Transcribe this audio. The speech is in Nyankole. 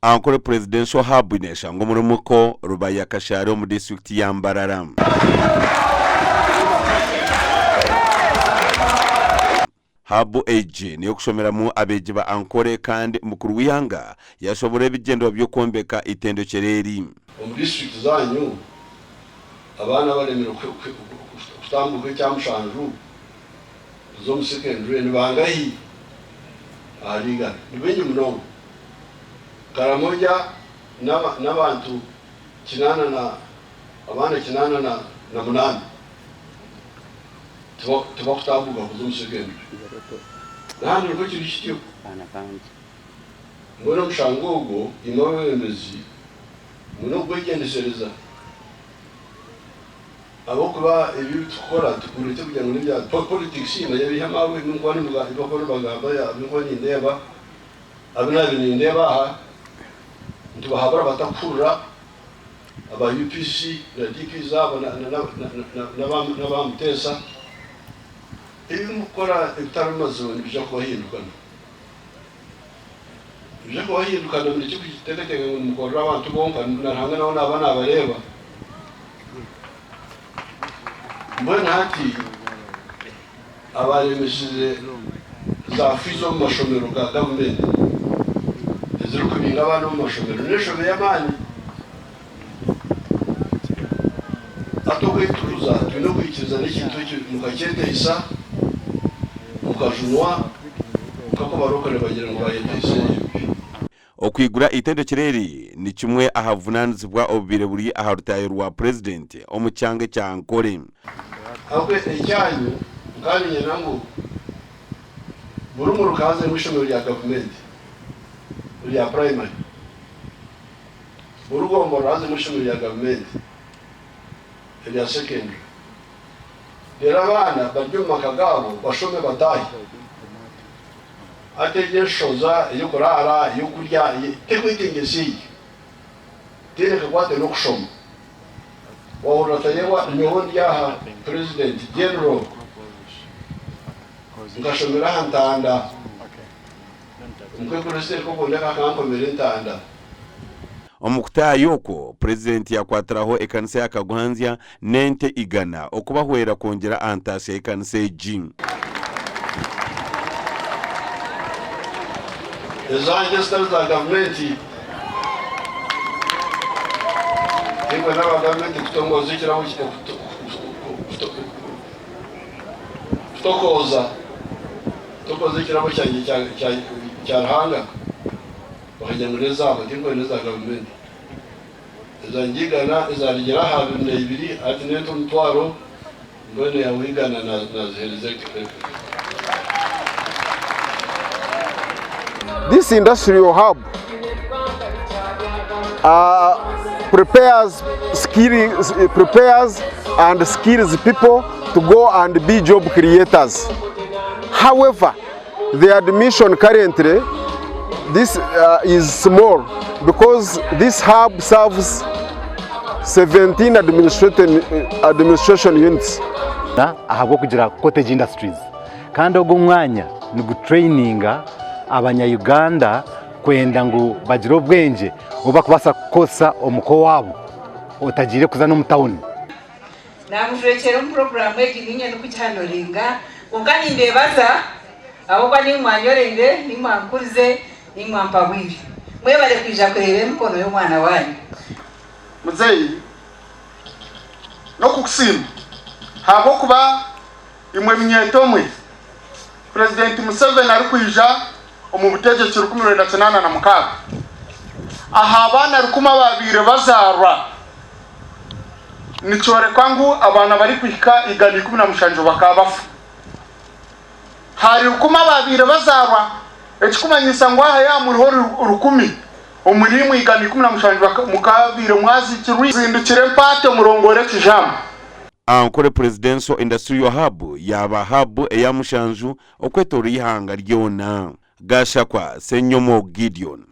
Ankole Presidential Hub neshangwa omuri Muko, Rubaya, Kashari omu disiturikiti ya Mbarara. Hub egi ney'okushomeramu abeegi ba Ankole kandi mukuru w'eihanga yashoborora ebigyendererwa by'okwombeka itendekyero eri. Omu disiturikiti zaanyu abaana abaremire kutambuuka ekyamushanju kuza omu secondary ni bangahi ahari igana? Ni baingi munonga. Karamoja n'abantu kinaana na abaana 88 tibakutambuuka kuza omu secondary. N'ahandi nikwo kiri kityo. Mbwenu omushango ogwo imwe abeebembezi mwine okugwegyendesereza. Ahabw'okuba ebi ebi turikukora tukureete kugira ngu n'ebya politics manya biihe amaabwe ebi ndikuba ebi barikuba nibagamba ebi ndikuba nindeeba abu naabaire nindeeba aha nitubahabura batakuhurira aba UPC na DP zaabo n'aba Muteesa ebi murikukora ebitari mazima nibiija kubahindukana nibiija kubahindukana murekye kuteekateeka ngu nimukorera abantu bonka na Ruhanga nawe naaba naabareeba. Mbwenu hati abaaremesize za fiizi omu mashomero ga gavumenti ezirikubinga abaana omu mashomero n'enshobe y'amaani. Hati okwetuuza twine okwikiriza n'ekintu ekyo mukakyeteisa mukajunwa nk'oku abarokore bagira ngu bayeteisa ebibi. Okwigura eitendekero eri ni kimwe aha buvunaanizibwa obubaire buri aha rutaayo rwa Purezidenti omu kyanga ekya Ankole. Ahabw'okuba ekyanyu nkaba niinyenda ngu buri muruka hazemu eishomero rya gavumenti rya purayimari, buri gomborora hazemu eishomero rya gavumenti erya sekendure, reero abaana bari omu maka gaabo bashome bataahe. Hati egyo enshoza ey'okuraara, ey'okurya, terikwetengyesa egyo. Teine kakwate n'okushoma. Wahurira Tayebwa nyowe ndi aha President General nkashomera aha Ntanda. Omukwekuresita eriko kwongyera akankomera entanda. Omu kutaayo okwo, Purezidenti yaakwatiraho ekanisa ya Kaguhanzya n'ente igana okubahwera kwongyera aha ntaasya y'ekanisa egi. Ezangye ezitari za gavumenti Imwe n'aba gavumenti kutongoza ekirabo kutokooza kutokooza ekirabo kyangye kya Ruhanga bakagira ngu n'ezaabo tinkwenda eza gavumenti. Eza ngigana ezarugyire aha 22 hati n'ente omutwaro mbwenu eyawe igana nazihereza This industrial hub uh, prepares, skill, prepares and skills people to go and be job creators. However, the admission currently this uh, is small because this hub serves 17 administration, administration units. Ahabw'okugira cottage industries kandi ogu omwanya nigutrayininga abanya Uganda kwenda ngu bagire obwengye obu bakubaasa kukozesa omuka owaabo otagiire kuza n'omu tawuni. Naamujwekyera omu puroguraamu egi niinye ndikugihandoringa, kwonka nimbeebaza ahabw'okuba niimwe mwanyoreire, niimwe mwankurize, niimwe mwampabwire. Mwebare kwija kureeba emikono y'omwana waanyu. Muzeeyi n'okukusiima ahabw'okuba imwe minyeeto mwe Purezidenti Museveni arikwija omu butegyeki 1986 aha baana rukumi abaabaire bazaarwa nikyoreka ngu abaana barikuhika 117 bakaba bafa. Hari rukumi abaabaire bazaarwa ekikumanyisa ngu aha yaaba muriho rukumi omuri imwe 117 mukaabaire mwaziikirwe. Zindukire empaate murongoore ekijamba. Ankole Presidential Industrial Hub yaaba hub eya mushanju okwetoorora eihanga ryona. Gashakwa Ssenyomo Gideon.